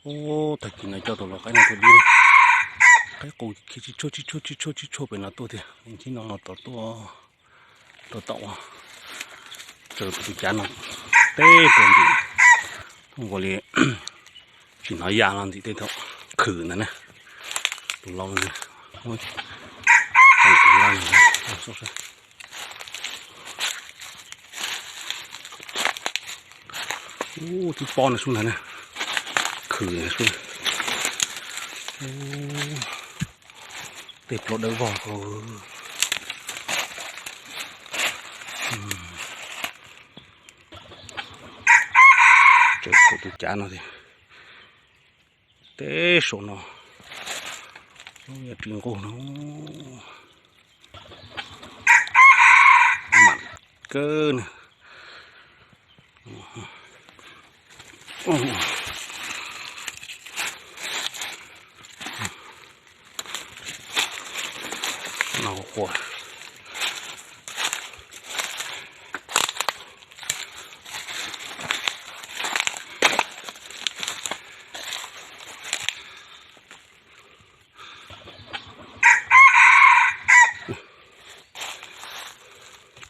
Ub, tag kis no coj tus lau qaib no tuaj dib, qaib qus khiav tsib tshuaj tsib tshuaj tsib tshuaj tsib tshuaj pem no tuaj tiag, nthib no no tod tuaj, tuaj tom, raws tus cav no teb rau ntawm, nkaus li tsis hnov ya no ntxim tej thaum khwm ntawd na, tus lau ntawd. Ub, tib pob no sub ntag na, khwm sub, tej plaub dawb vog ko. Tseem tshuav tus cav no tiag, teb saum no, lub yog ris nqug no, mam kawg na. No qua,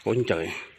khaub ncaws.